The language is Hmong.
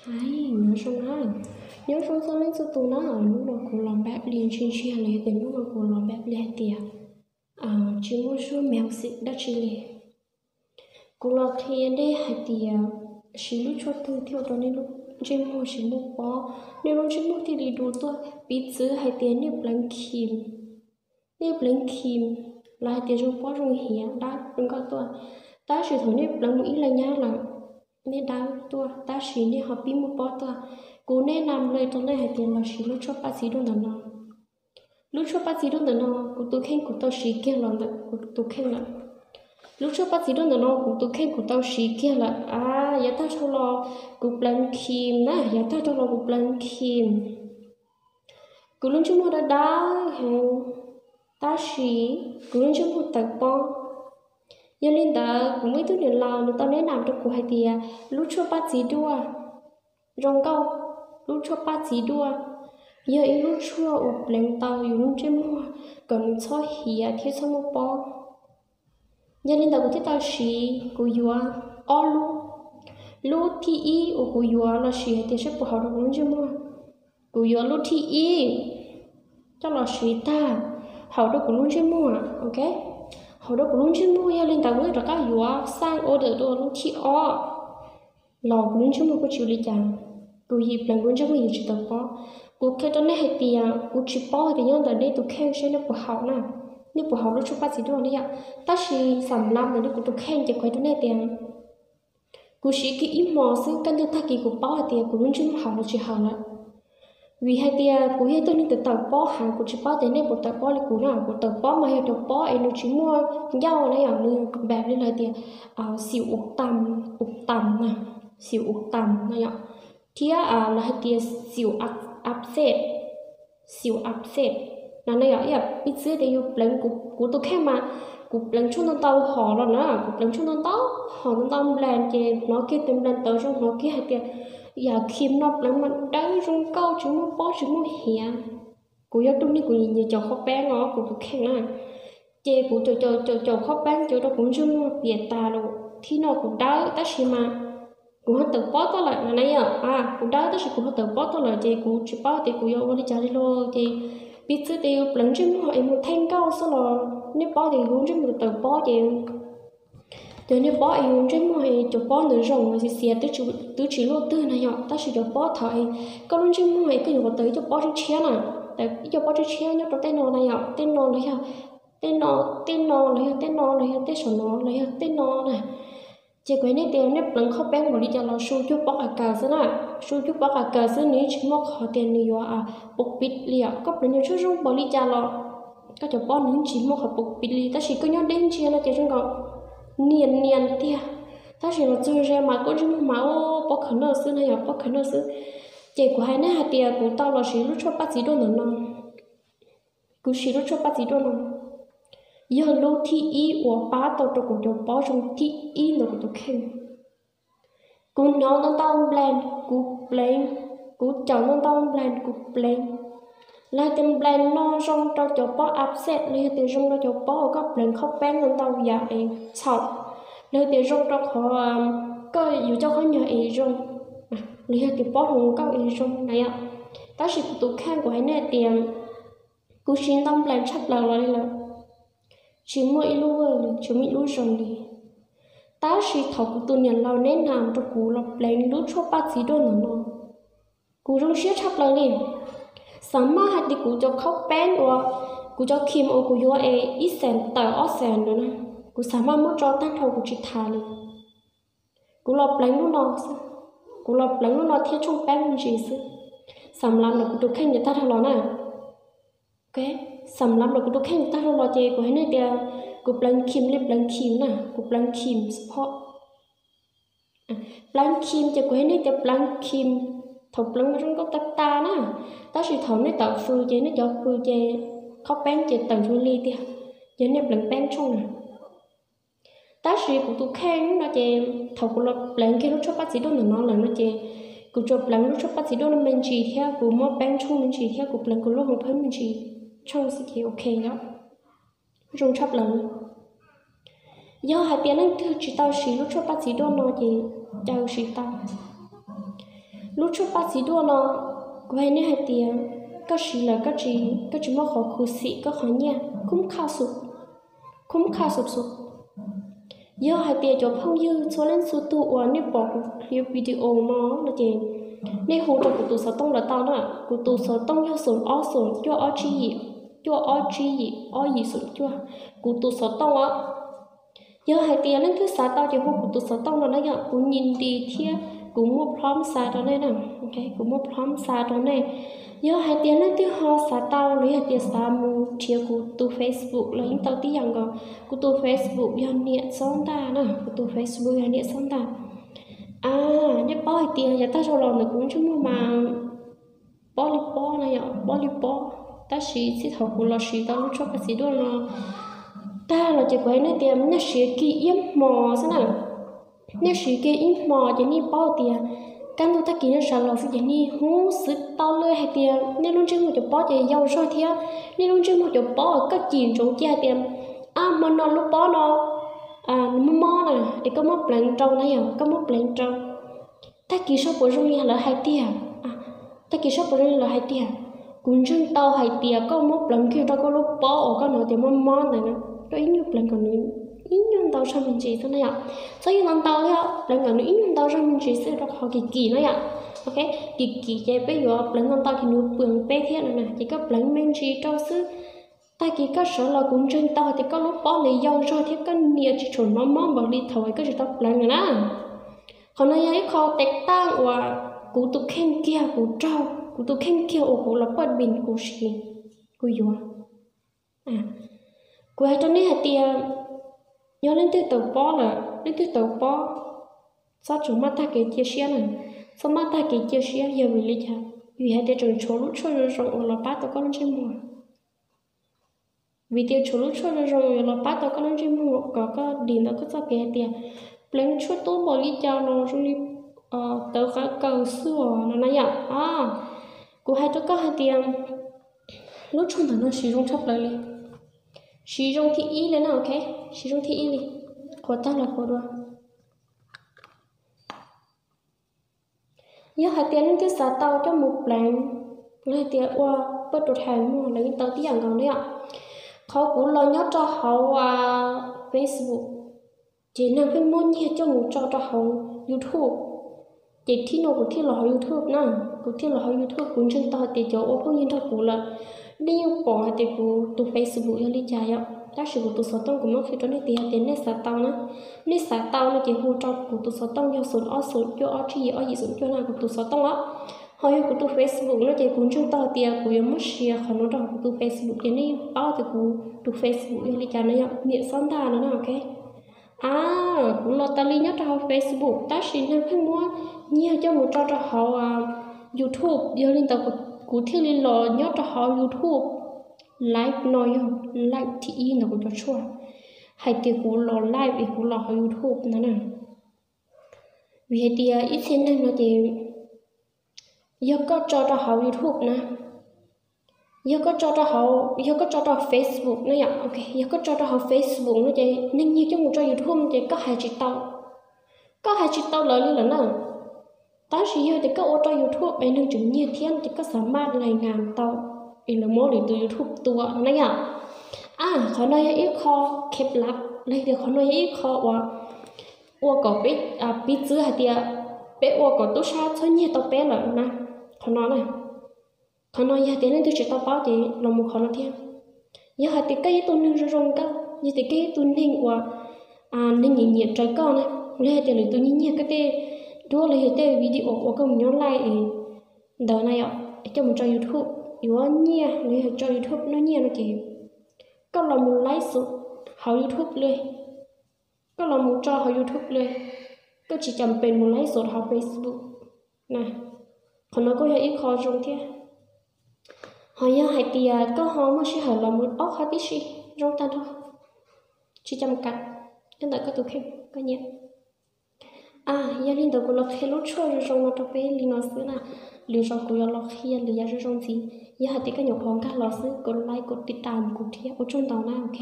Hi, nyob zoo na, nyob zoo txhua leej txhua tus na. Hnub no kuv los npaj li ntsia ntsia los yog tias hnub no kuv los npaj li hais tias tsis muaj suab mèo xim dab tsi li. Kuv los qhia nej hais tias siv lub tshuaj twg thiaj ua rau nej lub ntsej muag tsis muaj pob, nej lub ntsej muag thiaj li du tuaj. Piv txwv hais tias nej pleev cream, nej pleev cream los hais tias zoo pob zoo hiav dawb zoo nkauj tuaj, tab sis thaum nej pleev mus ib leeg nyab lawm, nej dawb tuaj tab sis nej ho pib muaj pob tuaj. Kuv neb nam lawm rau nej hais tias los siv lub tshuaj paj txiv duaj ntawm no. Lub tshuaj paj txiv duaj ntawm no kuv tus kheej kuv tau siv kiag los ntawm kuv tus kheej lawm. Lub tshuaj paj txiv duaj ntawm no kuv tus kheej kuv tau siv kiag lawm. Yav tag dhau los kuv pleev cream na, yav tag dhau los kuv pleev cream, kuv lub ntsej muag dawb dawb heev, tab sis kuv lub ntsej muag tawm pob. Yog li ntawd kuv muaj ib tug niam laus nws tau neb nam rau kuv hais tias lub tshuaj paj txiv duaj zoo nkauj, lub tshuaj paj txiv duaj yog ib lub tshuaj uas pleev tau yus lub ntsej muag kom nws txhob hiav thiab txhob muaj pob. Yog li ntawd kuv thiaj tau siv, kuv yuav ob lub. Lub thib ib uas kuv yuav los sis hais tias saib puas haum rau kuv lub ntsej muag, kuv yuav lub thib ib coj los siv tag, haum rau kuv lub ntsej muag, ok, haum rau kuv lub ntsej muag. Yog li ntawd kuv thiaj rov qab yuav xaj order dua lub thib ob los kuv lub ntsej muag kuj tsis ua li cas, kuv yim pleev kuv lub ntsej muag yeej tsis tawm pob. Kuv qhia rau nej hais tias kuv tsis paub hais tias nyob ntawm nej tus kheej seb nej puas haum na, nej puas haum lub tshuaj paj txiv duaj li yom, tab sis xam lav ntawm nej kuv tus kheej ces kuv hais rau nej tias kuv siv kiag ib hmos xwb, kaj ntug tag kis kuv paub hais tias kuv lub ntsej muag haum los tsis haum lawm. Vim hais tias kuv yog ib tug neeg tawm tawm pob heev, kuv tsis paub tias nej puas tawm pob li kuv na. Kuv tawm pob mas yog cov pob es nws tsis muaj ncauj na yom, nws npam li lawv tias xim ua tam, ua tam na, xim ua tam na yom, thiab lawv hais tias xim ua xim ua xim ua no na yom. Ib yam piv txwv tias yus pleev, kuv tus kheej mas kuv pleev tshuaj ntau ntau hom los na, kuv pleev tshuaj ntau ntau hom ntau ntau nplas ces hnov kiag tes nplas tawv zoo, hnov kiag hais tias yam cream no pleev mas dawb zoo nkauj tsis muaj pob tsis muaj hiav. Kuv yog ib tug neeg kuv nyiam nyiam caum qhov peeb os kuv tus kheej na, ces kuv caum caum caum qhov peeb ces ua rau kuv ntsej muag piam tas lawm. Thib no kuv dawb tab sis mas kuv ho tawm pob tuaj lawm na yom, kuv dawb tab sis kuv ho tawm pob tuaj lawm ces kuv tsis paub tias kuv yuav ua li cas li lauj. Ces piv txwv tias yus pleev ntsej muag es mus theej nkauj xwb los nej paub tias yus ntsej muag tawm pob ces cov niag pob es yus ntsej muag es cov pob ntawd zoo xiav xiav twb tsis luaj twg na yom, tab sis cov pob thaum es koj lub ntsej muag es koj yuav tawm ib co pob tshiab tshiab na, tawm ib co pob tshiab tshiab nyob rau tej no na yom, tej no los yog tej no, tej no los yog tej no los yog tej saum no los yog tej no na. Ces kuv hais nej tias nej pleev qhov peeb npaum li cas los su cuag pob qav kaws xwb na, su cuag pob qav kaws xwb, nws yeej tsis muaj qhov tias nws yuav poob pib li os. Koj pleev nyuag tshuaj zoo npaum li cas los koj cov pob nws yeej tsis muaj qhov poob pib li, tab sis koj nyob deb ntsia no ces zoo nkaus nias nias tiag, tab sis los txog ze mas koj ntsej muag mas ua pob khaws noj xwb na yom, pob khaws noj xwb. Ces kuv hais nej hais tias kuv tau los siv lub tshuaj paj txiv duaj ntawm no, kuv siv lub tshuaj paj txiv duaj no yog lub thib ib uas pab tau rau kuv cov pob zoo thib ib ntawm kuv tus kheej. Kuv hnov ntau ntau nplas kuv pleev, kuv caum ntau ntau nplas kuv pleev. Lawv tias nplas no zoo rau cov pob abscess los yog tias zoo rau cov pob uas koj pleev qhov peeb ntau ntau yam es txhaum, los yog tias zoo rau qhov koj yuav coj qhov nyuag es zoo, los yog tias pob hluas nkauj es zoo na yom. Tab sis kuv tus kheej kuv hais nej tias kuv siv ntau nplas tshaj plaws los li lawm, tsis muaj ib lub ua li, tsis muaj ib lub zoo li. Tab sis thaum kuv tus niam laus neb nam rau kuv los pleev lub tshuaj paj txiv duaj ntawm no, kuv zoo siab tshaj plaws li. Xav maj hais tias kuv cov qhaub peeb uas, kuv cov cream uas kuv yuav es ib xees tawm ob xees ntawd na, kuv xav maj muab tso tag nrho kuv tsis tham li. Kuv los pleev lub no xwb, kuv los pleev lub no thiab tshooj peeb me ntsis xwb. Xam lav ntawm kuv tus kheej ntawd tag dhau los na, xam lav ntawm kuv tus kheej ntawd tag dhau los ces kuv hais nej tias kuv pleev cream li pleev cream na, kuv pleev cream support. Pleev cream ces kuv hais nej tias pleev cream, thaum pleev mas zoo nkauj tag tag na, tab sis thaum nej tawm fws ces nej cov fws ces qhaub peeb ces tawm zoo li tiag, yog nej pleev peeb tshooj na. Tab sis kuv tus kheej no ces thaum kuv los pleev kiag lub tshuaj paj txiv duaj ntawm no lawm no ces kuv tsuas pleev lub tshuaj paj txiv duaj no me ntsis thiab kuv muab peeb tshooj me ntsis thiab kuv pleev kuv lub hoo phab me ntsis tshooj xwb ces ok lawm, zoo tshaj plaws. Yog hais tias leej twg tsis tau siv lub tshuaj paj txiv duaj no ces caw siv tau. Lub tshuaj paj txiv duaj no, kuv hais nej hais tias koj siv lawm koj tsis muaj qhov khuv xim koj qhov nyiaj, khum kha xum, khum kha xum xum. Yog hais tias cov phooj ywg txhua leej txhua tug uas nej pom kuv clip video no no ces nej hu rau kuv tus xov tooj los tau na. Kuv tus xov tooj yog xoom ob xoom cuaj ob tsib yim, cuaj ob tsib yim ob yim xoom cuaj. Kuv tus xov tooj os. Yog hais tias leej twg xav tau ces hu kuv tus xov tooj no na yom, kuv nyi nti thiab kuv muaj plhob xa rau nej na. Kuv muaj plhob xa rau nej. Yog hais tias leej twg ho xav tau los yog tias xav mus nrhiav kuv tus Facebook los yeej tau tib yam nkaus. Kuv tus Facebook yog Niam Xob Ntaj na, kuv tus Facebook yog Niam Xob Ntaj. Nej paub hais tias yav tag zog los ntawm kuv ntsej muag mas pob li pob na yom, pob li pob. Tab sis txij thaum kuv los siv tau lub tshuaj paj txiv duaj no tag los ces kuv hais nej tias nej siv kiag ib hmo xwb na. Nej siv kiag ib hmo ces nej paub tias kaj ntug tag kis nej sawv los xwb ces nej hnov xwb tau li hais tias nej lub ntsej muag cov pob ces yau zog thiab nej lub ntsej muag cov pob koj cim ntsoov kiag hais tias, ab, hmo no lub pob no nws mob mob na, es koj muab pleev rau na yom, koj muab pleev rau. Tag kis sab puas zoo li lawv hais tiag? Tag kis sab puas zoo li lawv hais tiag? Kuv ntseeg tau hais tias koj muab pleev kiag rau koj lub pob uas koj hnov tias mob mob ntawd na, koj ib nyuag pleev kom nws ib nyuag ntau zog me ntsis xwb na yom. Txhob yog ntau ntau thiab, pleev kom nws ib nyuag ntau zog me ntsis xwb rau qhov kim kim na yom. Ok, kim kim ces peb yuav pleev ntau ntau ces nws pwm peb thiab no na, ces koj pleev me ntsis rau xwb. Tag kis koj sawv los kuv ntseeg tau hais tias koj lub pob ntawd yau zog thiab koj nias tsis tshua hnov mob npaum li thaum koj tsis tau pleev lawm na. Qhov no yog ib qho tes taj uas kuv tus kheej kiag kuv raug, kuv tus kheej kiag uas kuv los paj pin kuv siv, kuv yuav. Kuv hais rau nej hais tias yog leej twg tau pob lawm, leej twg tau pob, txhob tsuas maj tag kev cia siab na, txhob maj tag kev cia siab. Yog vim li cas? Vim hais tias tseem tshuav lub tshuaj zoo zoo uas los pab tau koj lub ntsej muag. Vim tias tshuav lub tshuaj zoo zoo uas los pab tau koj lub ntsej muag kom koj dim ntawm koj txoj kev hais tias pleev tshuaj tub npaum li cas los zoo li tawv qab kaws xwb os no na yom. Kuv hais rau koj hais tias lub tshuaj ntawm no siv zoo tshaj plaws li. Siv zoo thib ib li na, ok, siv zoo thib ib li. Qhuav tag los qhuav dua. Yog hais tias leej twg xav tau coj mus pleev, los hais tias ua paj tus thais muag los yeej tau tib yam nkaus na yom. Qhov kuv los nyob rau hauv Facebook, ces neeg pheej muab nyiag coj mus tso rau hauv YouTube. Ces thib no kuv thiaj los hauv YouTube na, kuv thiaj los hauv YouTube, kuv ntseeg tau hais tias cov ua phooj ywg nrog kuv lawm, nej yeej pom hais tias kuv tus Facebook yog li cas yom. Tab sis kuv tus xov tooj kuv muab qhia rau nej tias yog tias nej xav tau na, nej xav tau no ces hu rau kuv tus xov tooj yog xoom ob xoom cuaj ob tsib yim ob yim xoom cuaj na, kuv tus xov tooj os. Ho yog kuv tus Facebook no ces kuv ntseeg tau hais tias kuv yuav muab share qhov no rau kuv tus Facebook ces nej yeej paub tias kuv tus Facebook yog li cas no yom, Niam Xob Ntaj no na, ok. A, kuv los tas li nyob rau hauv Facebook tab sis neeg pheej muab nyiag coj mus tso rau hauv YouTube, yog li ntawd kuv thiaj li los nyob rau hauv YouTube live no yog live thib ib ntawm kuv cov tshuaj, hais tias kuv los live es kuv los hauv YouTube no na. Vim hais tias ib txhia neeg no ces yog koj tso rau hauv YouTube na, yog koj tso rau hauv, yog koj tso rau Facebook na yom, ok, yog koj tso rau hauv Facebook no ces neeg nyiag coj mus tso YouTube no ces koj hais tsis tau, koj hais tsis tau lawv li lawm na. Tab sis yog tias koj ua rau YouTube es neeg tseem nyiag thiab no ces koj xav maj lais nkas tau es lawv muab lwm tus YouTube tua no na yom. A, qhov no yog ib qho khev lav los tias qhov no yog ib qho uas ua kom peb, piv txwv hais tias peb ua kom tub sab txhob nyiag tau peb lawm na. Qhov no na, qhov no yog tias leej twg tsis tau paub ces los mus qhov no thiab. Yog hais tias koj ib tug neeg zoo zoo nkauj, yog tias koj ib tug neeg uas neeg nyiam nyiam raws koj na, los yog tias lwm tus nyiag nyiag koj tej duab los yog tej video uas koj mus nyob live ntawd na yom, coj mus tso YouTube yuav nyiaj los yog tso YouTube noj nyiaj no ces koj los mus live stream hauv YouTube li, koj los mus tso hauv YouTube li, koj tsis cam pes mus live stream hauv Facebook na. Qhov no kuj yog ib qho zoo thiab. Ho yog hais tias koj ho muaj sij hawm los mus ob qho tib si zoo tag nrho, tsis cam kam, nyob ntawm koj tus kheej koj nyiam. A, yog li ntawd kuv los qhia lub tshuaj zoo zoo no rau peb li no xwb na. Lwm zaus kuv yuav los qhia lwm yam zoo zoo ntxiv. Yog hais tias koj nyuam qhuav nkag los xwb, koj like, koj tiv tam kuv thiab, ua tsaug ntau na, ok.